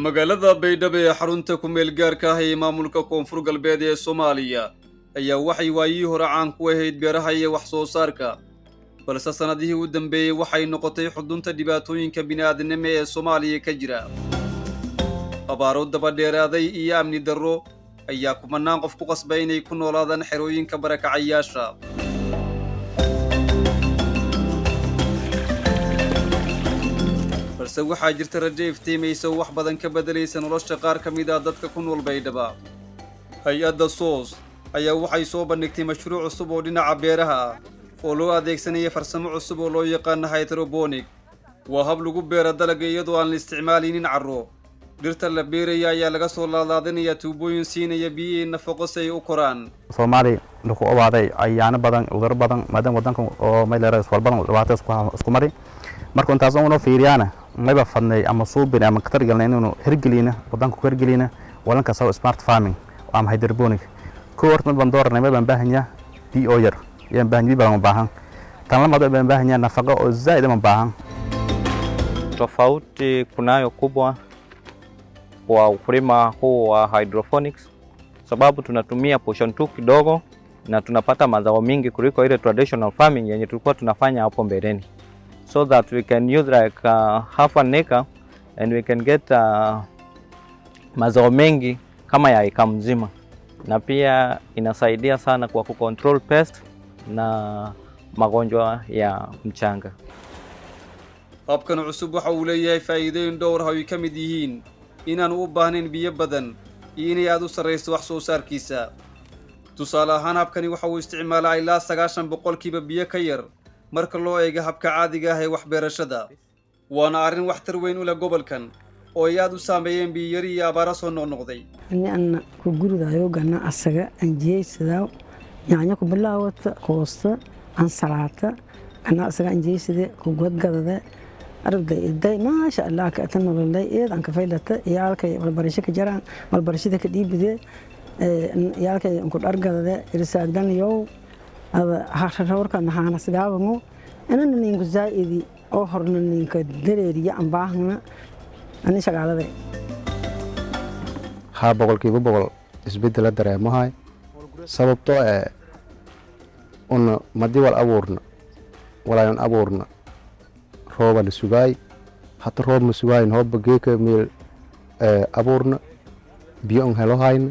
Magaalada Baydhabo ee xarunta ku-meel gaarka ah ee maamulka Koonfur Galbeed ee Soomaaliya ayaa waxay waayihii hore caan ku ahayd beeraha iyo wax soo saarka, balse sannadihii u dambeeyey waxay noqotay xudunta dhibaatooyinka bini'aadnimo ee Soomaaliya ka jira. Abaaro dabadheeraaday iyo amni darro ayaa kumanaan qof ku qasbay inay ku noolaadaan xerooyinka barakacayaasha. Balse waxaa jirta rajo iftiimaysa oo wax badan ka beddelaysa nolosha qaar ka mid ah dadka ku nool Baydhaba. Hay-adda SOS ayaa waxay soo bandhigtay mashruuc cusub oo dhinaca beeraha ah oo loo adeegsanaya farsamo cusub oo loo yaqaano hydroponic. Waa hab lagu beera dalagga iyadoo aan la isticmaalaynin carro. Dhirta la beeraya ayaa laga soo laalaadinayaa tuubooyin siinaya biyo iyo nafaqo si ay u koraan. Soomaali wuxuu ogaaday cayaano badan, cudurro badan, maadaama wadanka oo mayleera iswal badan dhibaato isku mari. Marka intaas unoo fiiriyaana, mayba fadnay ama suubin ama katar galnay inaynu hirgelina wadanka ku hirgelina walanka saw smart farming ama hydroponic. Kow, horta mid baan dooranay, may baan baahanyaa biyo oo yar yaan baahan, biyo badan ma baahan. Tan labaad, baan baahanyaa nafaqo oo zaa'id ma baahan. Tofauti kunayo kubwa kwa ukulima huu wa hydroponics, sababu tunatumia portion tu kidogo na tunapata mazao mingi kuliko ile traditional farming yenye tulikuwa tunafanya hapo mbeleni, so that we can use like half an acre and we can get mazao mengi kama ya eka mzima, na pia inasaidia sana kwa kucontrol pest na magonjwa ya mchanga. Habkan cusub waxa uu leeyahay faa'iidooyin dhowr ah oo ay ka mid yihiin inaanu u baahnayn biyo badan iyo inay aad u sarrayso wax soo saarkiisa. Tusaale ahaan, habkani waxa uu isticmaalaa ilaa 90% biyo ka yar marka loo eego habka caadiga ah ee waxbeerashada, waana arrin waxtar weyn u leh gobolkan oo ay aad u saameeyeen biyiyari iyo abaaro soo noqnoqday. Ani ana ku guridayo gana asaga anjiyeysadaa, yaanyo ku bilaawata, koosta, ansalaata, gana asaga anjiyeysade ku godgadade. Aragday iday, maasha Allah, ka ata nololay eed aan ka faylata. Iyaalkay walbarasho ka jaraan, walbarashada ka dhiibide, iyaalkay ku dhargadade, irsaagdan yow ada harwarka naxaana sigaabango inana ninku zaa'idi oo horna ninka dareeriya aan baahna ani shaqaalada. Haa, 100% isbedela dareemahay, sababtoo ee una madi wal abuurna, walaayon abuurna, rooba la sugaay. Hata roob ma sugaayin. Hooba geeka meel abuurna, biyo on helo hayna,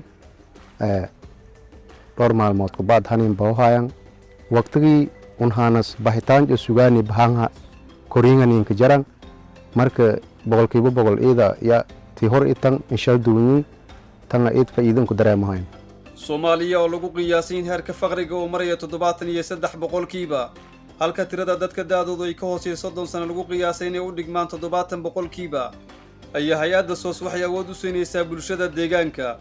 dhowr maalmood kubaad hanin bahohayan. Waqtigii un hanas bahitaan jo sugaani bahanha koriinganinka jaran. Marka 100% iida ya tii hor itan inshal duwanyin, tanna iid faa'iidon ku dareemahayn. Soomaaliya oo lagu qiyaasay in heerka faqriga uu maraya 73%, halka tirada dadka da'doodu ay ka hooseyso 30 sano lagu qiyaasay inay u dhigmaan 70%, ayaa hay-adda SOS waxay awood u siinaysaa bulshada deegaanka,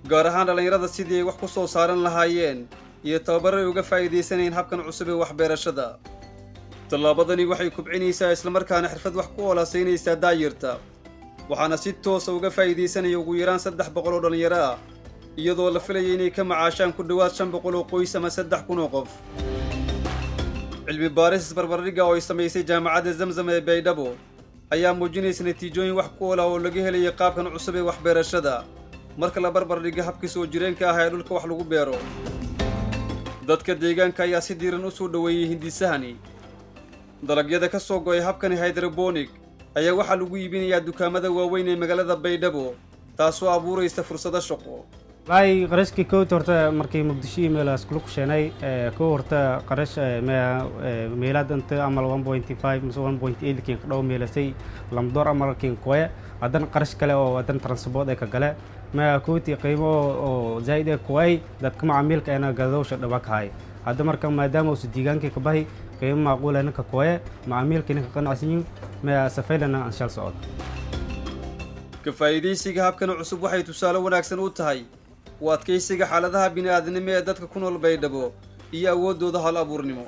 gaar ahaan dhallinyarada, sidii ay wax ku soo saaran lahaayeen iyo tababarro ay uga faa'iidaysanayeen habkan cusub ee waxbeerashada. Tallaabadani waxay kubcinaysaa islamarkaana xirfad wax ku oolaasaynaysaa daayirta, waxaana si toosa uga faa'iidaysanaya ugu yaraan 300 oo dhallinyaro ah, iyadoo la filaya inay ka macaashaan ku dhowaad 500 oo qoys ama 3000 oo qof. Cilmi baaris isbarbardhigga oo ay samaysay Jaamacadda Zamzam ee Baydhabo ayaa muujinaysa natiijooyin wax ku ool ah oo laga helaya qaabkan cusub ee waxbeerashada marka la barbardhiga habkii soo jireenka ah ee dhulka wax lagu beero. Dadka deegaanka ayaa si diiran u soo dhoweeyey hindisahani. Dalagyada ka soo go'ay habkani hydroponic ayaa waxaa lagu iibinayaa dukaamada waaweyn ee magaalada Baydhabo, taasoo abuuraysa fursado shaqo. Wallaahi, qarashkii kowta horta markii Muqdisho iyo meelaas kula kusheenay, kow horta qarash meelaad inta amal 1.5 mise 1.8 kiin dhow meelasay lamdoor amal kiin koya, haddana qarash kale oo haddana transport ay ka gale ma kowti qiimo oo zaa'id ee kuway dadka macaamiilka ena gadowsha dhaba ka hay. Hadda marka maadaama uusa deegaankii ka bahi, qiimo macquul ka koye, macaamiilkii ninka qanacsanyiin ma safaylana anshal socod. Ka faa'iidaysiga habkan cusub waxay tusaale wanaagsan u tahay u adkaysiga xaaladaha bini'aadnimo ee dadka ku nool Baydhabo iyo awooddooda hal abuurnimo.